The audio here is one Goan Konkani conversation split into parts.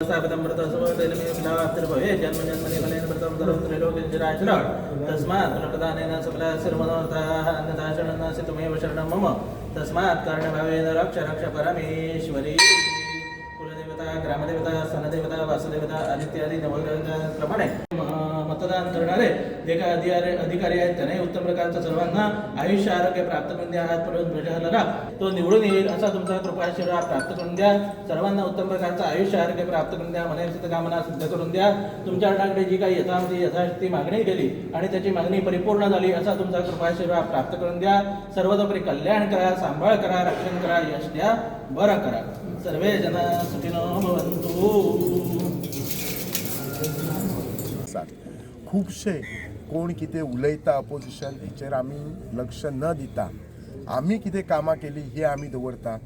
स्थापितं व्रतसुभतेन जन्म जन्मनि फलेन व्रतं सर्वं त्रैलोक्यं तस्मात् प्रदानेन सकलाशिर्मनोर्थाः अन्यथा शरणं नास्ति त्वमेव शरणं मम तस्मात् कारणभावेन रक्ष रक्ष परमेश्वरी। कुलदेवता, ग्रामदेवता, स्थानदेवता, वासुदेवता, आदित्यादी नवग्रहांप्रमाणे मतदान करणारे जे काही अधिकारी अधिकारी आहेत, त्यांनाही उत्तम प्रकारचं सर्वांना आयुष्य आरोग्य प्राप्त करून द्या। हात पडून प्रजाला तो निवडून येईल असा तुमचा कृपाआशीर्वाद प्राप्त करून द्या। सर्वांना उत्तम प्रकारचं आयुष्य आरोग्य प्राप्त करून द्या। मनाची कामना सिद्ध करून द्या। तुमच्याकडे जी काही यथामती यथाशक्ती मागणी केली आणि त्याची मागणी परिपूर्ण झाली असा तुमचा कृपाआशीर्वाद प्राप्त करून द्या। सर्वतोपरी कल्याण करा, सांभाळ करा, रक्षण करा, यश द्या, बरं करा। सर्वे जना सुखिनो भवन्तु। आसात खुबशे कोण कितें उलयता अपोजिशन, हेचेर आमी लक्ष न दिता आमी कितें कामां केली ही आमी दवरता।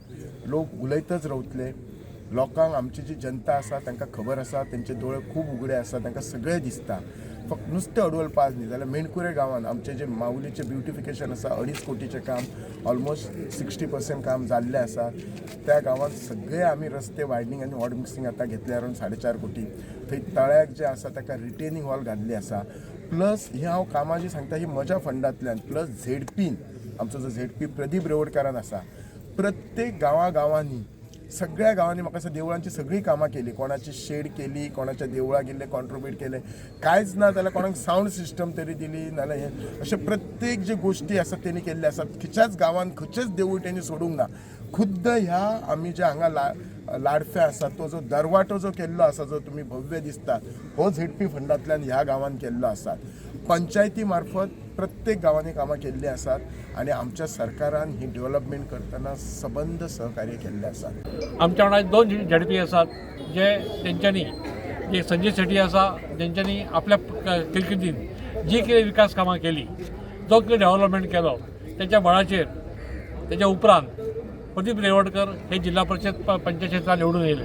लोक उलयतच रावतले। लोकांक, आमची जी जनता आसा तांकां खबर आसा, तेंचे दोळे खूब उगडे आसा, तांकां सगळें दिसता। फक्त नुस्तें अडवल पास न्ही जाल्यार मेणकुरे गांवांत आमचें जें माऊलीचें ब्युटिफिकेशन आसा, 2.5 कोटीचें काम, ऑलमोस्ट 60% काम जाल्लें आसा। त्या गांवांत सगळे आमी रस्ते वायडनींग आनी हॉट मिक्सिंग आतां घेतले, अरावंड 4.5 कोटी। थंय तळ्याक जें आसा ताका रिटेनिंग हॉल घाल्ली आसा। प्लस ही हांव कामां जी सांगता ही म्हज्या फंडांतल्यान, प्लस झेडपीन, आमचो जो झेडपी प्रदीप रेवडकारान आसा, प्रत्येक गांवा गांवांनी, सगळ्या गांवांनी म्हाका दिसता देवळांची सगळीं कामां केली। कोणाची शेड केली, कोणाच्या देवळाक गेल्ले कॉन्ट्रिब्यूट केले, कांयच ना जाल्यार कोणाक सावंड सिस्टम तरी दिली, नाजाल्यार हें अशें प्रत्येक जे गोश्टी आसात तेणी केल्ले आसात। खंयच्याच गांवांत खंयचेच देवूळ तेणी सोडूंक ना। खुद्द ह्या आमी जे हांगा लाडफें आसा, तो जो दरवाटो जो केल्लो आसा, जो तुमी भव्य दिसता, हो झेडपी फंडांतल्यान ह्या गांवांत केल्लो आसा। पंचायती मार्फत प्रत्येक गांवांनी कामां केल्लीं आसात आनी आमच्या सरकारान ही डेव्हलपमेंट करतना सबंद सहकार्य केल्लें आसा। आमच्या वांगडा दोन झेडपी आसात जे तेंच्यांनी, एक संजय शेट्टी आसा, जेंच्यांनी आपल्या कारकिर्दीन जी कितें विकास कामां केली, जो कितें डेव्हलपमेंट केलो तेच्या बळाचेर, तेच्या उपरांत प्रदीप रेवडकर हे जिल्हा परिषद पंचायत क्षेत्रात निवडून येयले।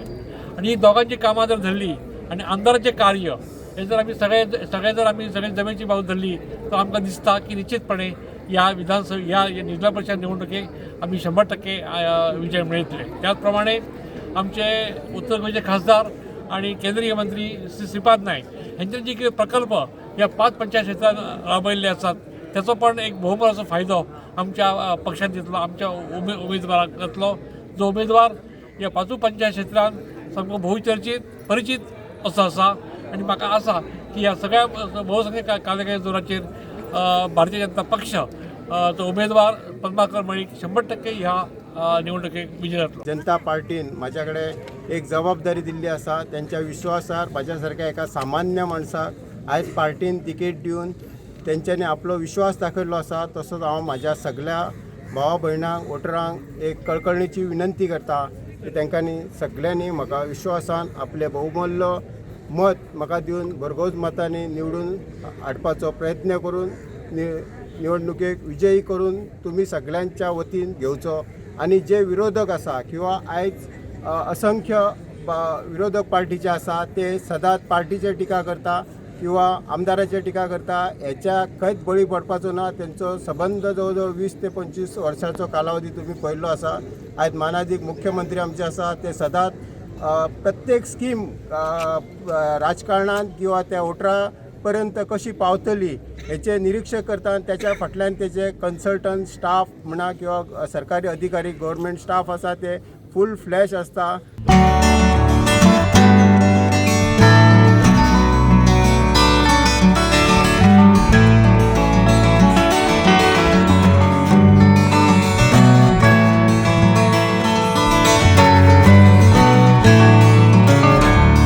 आनी ही दोगांची कामां जर धरली आनी आमदाराचें कार्य हे जर आमी सगळे सगळे जर आमी सगळे जमेची बाजू धरली तर आमकां दिसता की निश्चितपणे ह्या विधानसभा, ह्या जिल्हा परिषद निवडणुकेक आमी 100% विजय मेळयतले। त्याच प्रमाणे आमचे उत्तर गोंयचे खासदार आणि केंद्रीय मंत्री श्री श्रीपाद नायक हेंचे जे कितें प्रकल्प ह्या पांच पंचायत क्षेत्रांत राबयल्ले आसात, त्याचो पण एक भोवमोलाचो फायदो आमच्या पक्षान दितलो, आमच्या उमेदवाराक जातलो, जो उमेदवार ह्या पांचूय पंचायत क्षेत्रांत सामको भोवचर्चीत परिचीत असो आसा। आनी म्हाका आसा की ह्या सगळ्या बहुसंख्य कार्यकर्त्याच्या जोराचेर भारतीय जनता पक्ष तो उमेदवार पद्माकर मळीक 100% ह्या निवडणुकेक विजय जातलो। जनता पार्टीन म्हाज्या कडेन एक जबाबदारी दिल्ली आसा। तेंच्या विश्वासार म्हाज्या सारक्या एका सामान्य मनशाक आयज पार्टीन तिकेट दिवन तेंच्यांनी आपलो विश्वास दाखयल्लो आसा। तसोच हांव म्हाज्या सगल्या भावा भयणांक, वोटरांक एक कळकळणीची विनंती करता की तेंकांनी सगल्यांनी म्हाका विश्वासान आपलें बहुमूल्य मत म्हाका दिवन भरघोस मतांनी निवडून हाडपाचो प्रयत्न करून निवडणुकेक विजयी करून तुमी सगल्यांच्या वतीन घेवचो। आनी जे विरोधक आसा किंवा आयज असंख्य विरोधक पार्टीचे आसा, ते सदांच पार्टीचेर टिका करता किंवा आमदाराचेर टिका करता, हेच्या खंयच बळी पडपाचो ना। तेंचो सबंद जवळ जवळ 20 ते 25 वर्सांचो कालावधी तुमी पळयल्लो आसा। आयज मानादीक मुख्यमंत्री आमचे आसा, ते सदांच प्रत्येक स्कीम राजकारणांत किंवा त्या वोटरा पर्यंत कशी पावतली हेचे निरीक्षक करता आनी त्याच्या फाटल्यान तेजे कन्सल्टंट स्टाफ म्हणा किंवा सरकारी अधिकारी, गव्हर्मेंट स्टाफ आसा, ते फूल फ्लॅश आसता।